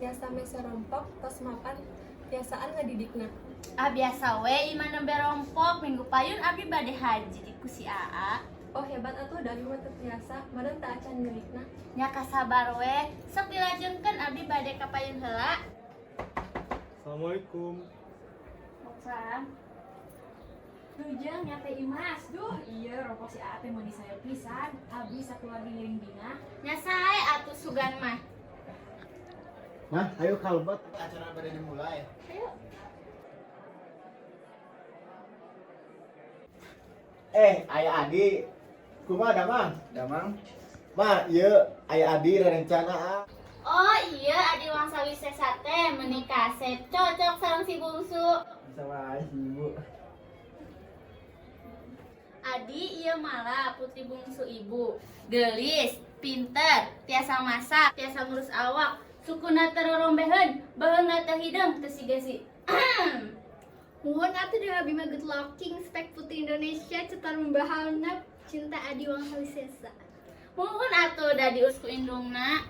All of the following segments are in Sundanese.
Biasa meser rompok, tos mapan, tiasaan ngadidikna. Ah, biasa we, imah nembe rompok. Minggu payun abdi bade haji ku si Aa. Oh, hebat atuh, da abi mah teu tiasa, meureun teu acan milikna. Nya kasabar we, sok dilajengkeun, abdi bade ka payun heula. Assalamualaikum. Waalaikumsalam. Tujang nya, Teh Imas. Duh, iya rompok si Aa teh meuni sae pisan. Abi sakeluarga ngiring bingah. Nya sae atuh sugan mah. Nah, ayo kalbat, acara pada dimulai. Ayo. Eh, aya Adi. Kumaha damang? Damang. Ma, ieu aya Adi rencana ah. Oh iya, Adi Wangsa Wisesa teh meuni kasep, cocok sareng si bungsu. Bisa wae si ibu. Adi, ieu malah putri bungsu ibu. Geulis, pinter, tiasa masak, tiasa ngurus awak, sukuna teu rorombeheun, baheungna teu hideung, teu siga si. Muhun atuh, da abi mah good looking, spek putri Indonesia, cetar membahana, cinta Adi Wangsa Wisesa. Muhun atuh, da diurus ku indungna.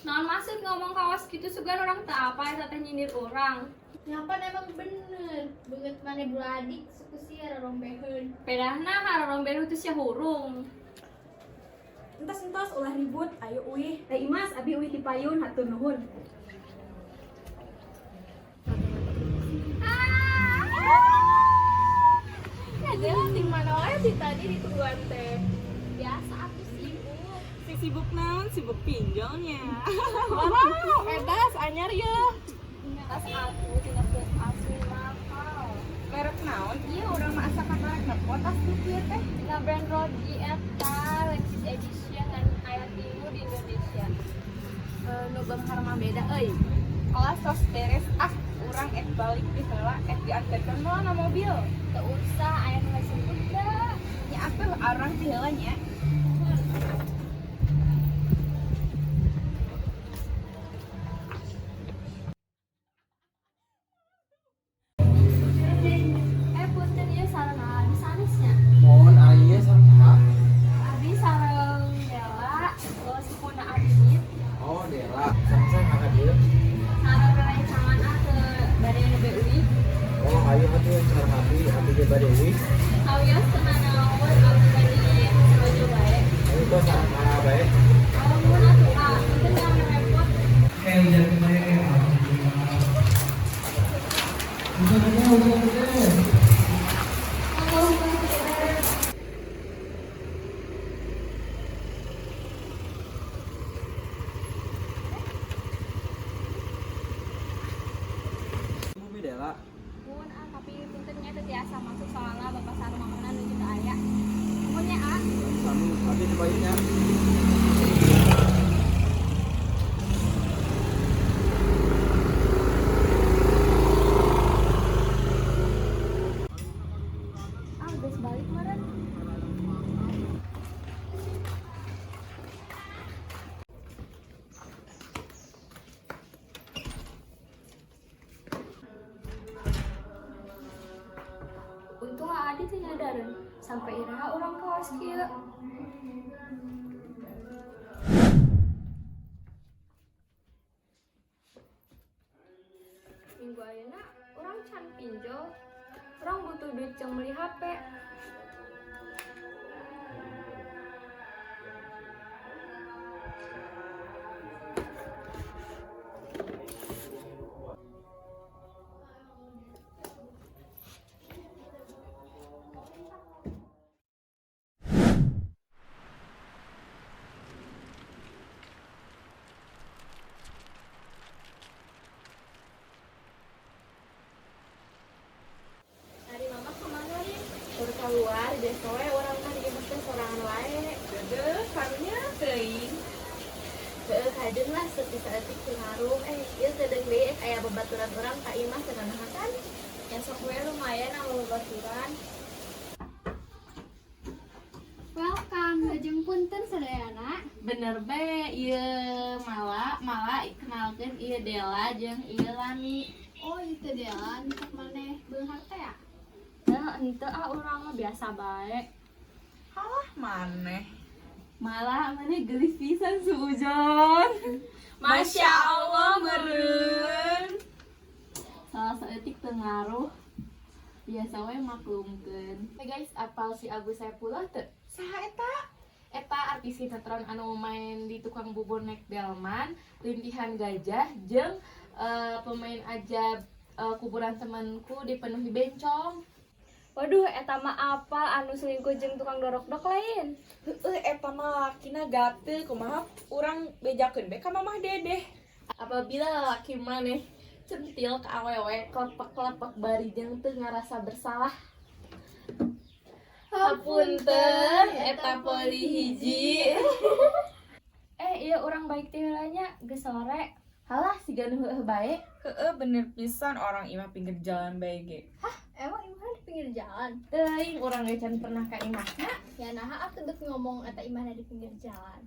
Naon maksud ngomong kawas gitu? Sugan urang teu apa eta teh nyindir urang. Nya pan emang bener, beungeut maneh buladik, suku sia rorombeheun. Pedahna harorombeheun teh sia hurung. Entos-entos, ulah ribut, ayo uih. Teh Imas, abi uih ti payun, hatur nuhun. Ya jelas, di mana wae sih tadi ditungguan teh. Biasa atuh, sibuk. Si sibuk naon, sibuk pinjolnya. Wow, edas anyar ya. Tas aku tina asli mahal. Merek naon? Iya, urang mah asa kakarek nempo tas nu kieu teh. Tina brand Rodi eta limited edition dan aya tilu di Indonesia. Nu beunghar mah beda euy. Alas, tos beres ah, urang ek balik di heula, ek dianterkeun moal na mobil? Teu usah, aya nu sebut da. Nya atuh, urang ti heula nya. Eh, punten, ieu sareng abi sanesnya? Mohon, ari ieu sareng saha? Abi sareng Dela, sepupuhna abi. Oh, Dela. Sareng saha ka dieu? Sareng rerencangan ah ke bade nembe uih. Oh, ayo atuh sareng abi, abi ge bade uih. Sawios, teu nanaon, abi bade sarojo bae. Ayo tos sareng aa bae. Oh, nuhun atuh, ah. Punten jangan repot. Eh, hujan kemarin, alhamdulillah. Hujan gede, hujan gede. Bumi Dela. Nuhun ah, tapi punten nya teu tiasa masuk soalna bapak sareng mamana nuju teu aya. Nuhun nya, ah. Sami, abi teu nya. Ah, geus balik meureun. Untung Adi teu nyadareun sampai iraha urang kawas kieu. Minggu ayeuna urang can pinjol. Urang butuh duit jang beli HP. Ari mama kemana, Rin? Keur keluar, biasa we urang mah di imah teh sorangan wae. Dedeh, karunya teuing. Heeh, kajeun lah saeutik saeutik teu ngaruh. Eh, ieu kedeung deui ek aya babaturan urang ka imah, teu nanahan kan? Ya sok we, lumayan sama babaturan. Welcome, lajeng punten sadayana. Bener be, ieu Mala, Mala, kenalkeun ieu Dela jeung ieu Lami. Oh, itu Dela, nu maneh beunghar teh ya? Ya, henteu ah, urang mah biasa bae. Halah, maneh. Malah maneh geulis pisan, suujon. Masya Allah, meren. Salah saeutik teu ngaruh. Biasa we, maklumkeun. Hey guys, apal si Agus Saipullah teu? Saha eta? Eta artis sinetron anu main di Tukang Bubur Naik Delman, Rintihan Gajah, jeung pemain Ajab Kuburan Temanku Dipenuhi Bencong. Waduh, eta mah apal, anu selingkuh jeung tukang dorokdok lain? Heeh, eta mah lakina gatel, kumaha urang bejakeun be ka Mamah Dedeh. Apabila lalaki maneh centil ke awewe, klepek-klepek bari jeung teu ngarasa bersalah. Hapunten, eta poli hiji. Eh, iya, urang balik ti heula nya, geus sore. Halah, siga nu heueuh bae. Heeh, bener pisan, orang imah pinggir jalan bae ge. Emang imahna di pinggir jalan? Teuing, urang ge can pernah ka imahna. Ya naha atuh bet ngomong eta imahna di pinggir jalan.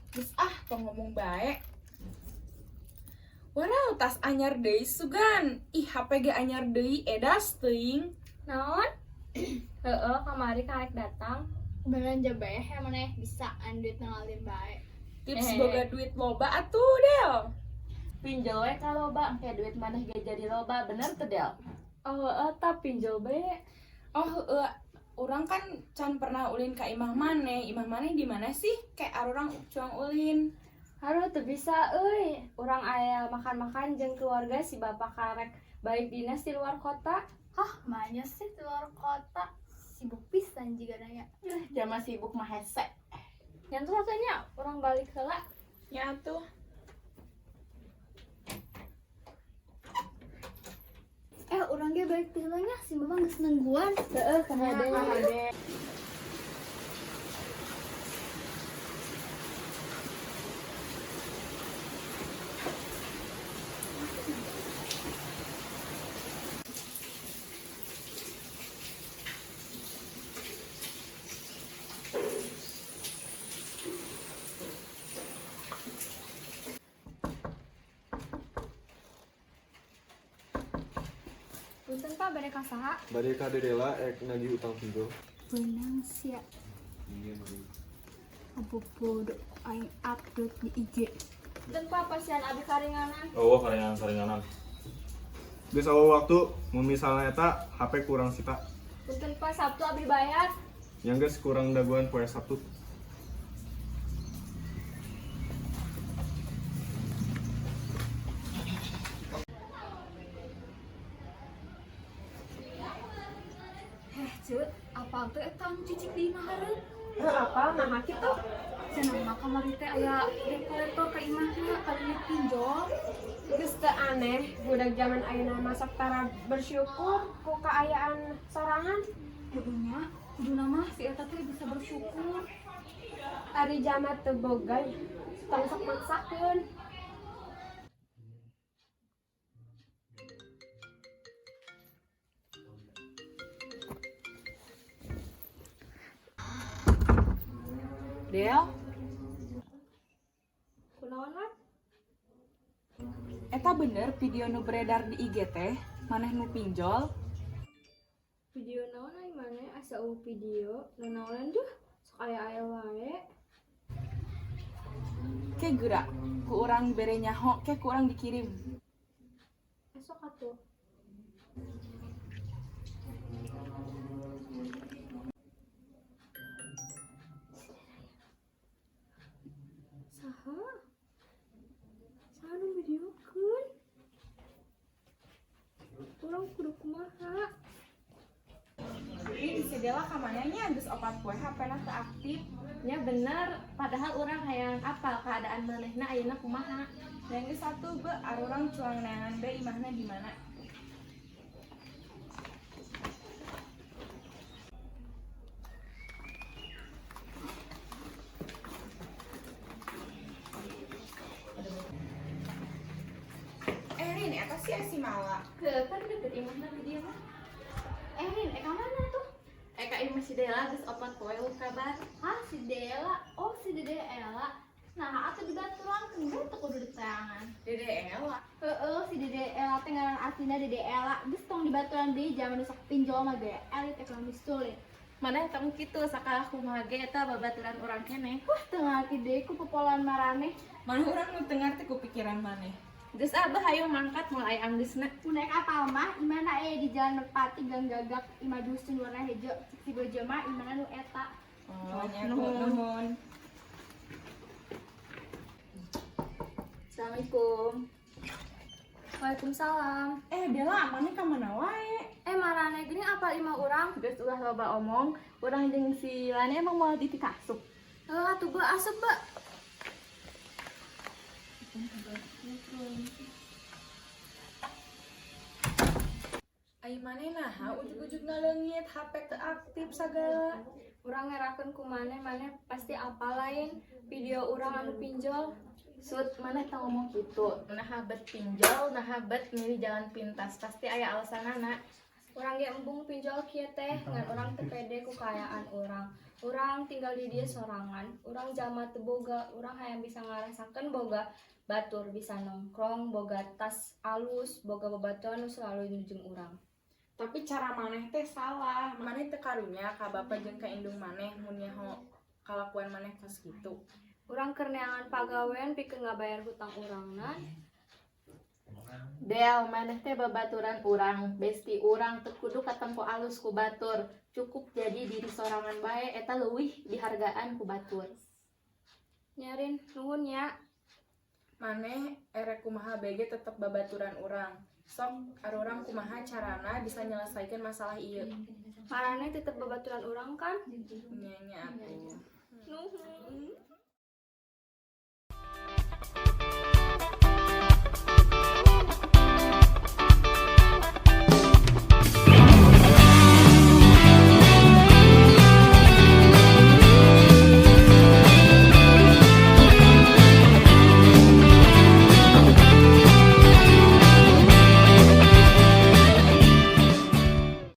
Geus ah, tong ngomong bae. Waraw, tas anyar deui sugan. Ih, HP ge anyar deui, edas teuing. Naon? Heeh, kamari karek datang. Belanja bae ya maneh, bisaan duit ngalir bae. Tips Eh. boga duit loba atuh, Del. Pinjol we ka loba, engke duit maneh ge jadi loba, bener teu, Del? Oh, heeh, tah pinjol bae. Oh, heeh, urang kan can pernah ulin ka imah maneh. Imah maneh di mana sih? Kayak arurang cuang ulin. Haruh, teu bisa euy. Urang aya makan-makan jeung keluarga, si bapak karek balik dinas di luar kota. Hah, mana sih di luar kota? Sibuk pisan juga nanya. Jama sibuk mah hese. Nyantu satunya, urang balik heula. Ya tuh. Eh, urang ge balik ti heula nya, si bapak geus nungguan. Heeh, kahade. Punten Pak, bade ka saha? Bade ka Dedela, ek nagih utang pinjol. Beunang sia. Bodoh aing upload di IG. Punten Pak, pasihan abi karinganan. Oh, karinganan karinganan. Geus euweuh waktu, mun misalnya eta HP kurang sita. Punten Pak, Sabtu abi bayar. Yang geus kurang dagoan poe Sabtu. Heh, Ceu, apal teu eta anu cicing di imah hareup? Heuh, apal, naha kitu? Cenah mah kamari teh aya debt collector ka imahna kaliwat pinjol. Geus teu aneh, budak zaman ayeuna mah sok tara bersyukur ku kaayaan sorangan. Heueuh nya, kuduna mah si eta teh bisa bersyukur. Ari jalma teu boga tong sok maksakeun. Del, Kunaon, Mat? Eta bener video nu beredar di IG teh, maneh nu pinjol? Video naon ai maneh, asa euweuh video? Nanaonan duh, sok aya-aya wae. Ke geura, ku urang bere nyaho, ke ku urang dikirim. Esok atuh. Saha? Saha nu videokeun? Urang kudu kumaha? Ini si Dela kamana nya, geus 4 poe HP-na teu aktif. Ya bener, padahal urang hayang apal keadaan manehna ayeuna kumaha. Dan geus satu be arurang cuang neangan be imahna di mana. Eh Rin, eta sih si Mala. Heuh, kan deket imahna di dieu mah. Eh Rin, ka mana tuh? Ka imah si Dela, geus 4 poe euweuh kabar. Hah, si Dela. Oh, si Dede Ella. Nah, atuh dibaturan teu kudu diteangan. Dede Ella. Heeh, si Dede Ella teh ngaran aslina Dede Ella. Geus tong dibaturan deui, zaman nu sok pinjol mah gaya elit ekonomi sulit. Maneh tong kitu sakalah kumaha ge eta babaturan urang keneh. Wah, teu ngarti deui ku popolaan maraneh. Mana urang nu teu ngarti ku pikiran maneh. Geus abah, hayu mangkat, moal aya anggeusna. Mun rek apal mah, imahna aya di Jalan Merpati, Gang Gagak, imah dusun warna hejo. Cek si Bojo mah imahna nu eta. Oh, nya, nuhun. Assalamualaikum. Waalaikumsalam. Eh, Dela, maneh ka mana wae? Eh, maraneh geuning apal imah urang? Geus ulah loba omong, urang jeung si Lani emang moal dititah asup. Heuh atuh, Be, asup, Be. Ai maneh naha ujug-ujug ngaleungit, HP teu aktif sagala? Urang ngerakeun ku maneh, maneh pasti apal lain video urang anu pinjol. Sut, maneh tong ngomong kitu. Naha bet pinjol, naha bet milih jalan pintas, pasti aya alasanana. Urang ge embung pinjol kieu teh, ngan urang teu pede ku kaayaan urang. Urang tinggal di dieu sorangan, urang jalma teu boga, urang hayang bisa ngarasakeun boga batur, bisa nongkrong, boga tas alus, boga babaturan nu selalu jeung urang. Tapi cara maneh teh salah. Maneh teu karunya ka bapa jeung ka indung maneh mun nyaho kalakuan maneh kos kitu? Urang keur neangan pagawean pikeun ngabayar hutang urangna. Del, maneh teh babaturan urang, besti urang, teu kudu katempo alus ku batur. Cukup jadi diri sorangan bae, eta leuwih dihargaan ku batur. Nya Rin, nuhun ya. Maneh erek kumaha ge tetep babaturan urang. Sok arurang kumaha carana bisa nyelesaikeun masalah ieu. Maraneh tetep babaturan urang kan? Nya nya atuh. Nuhun.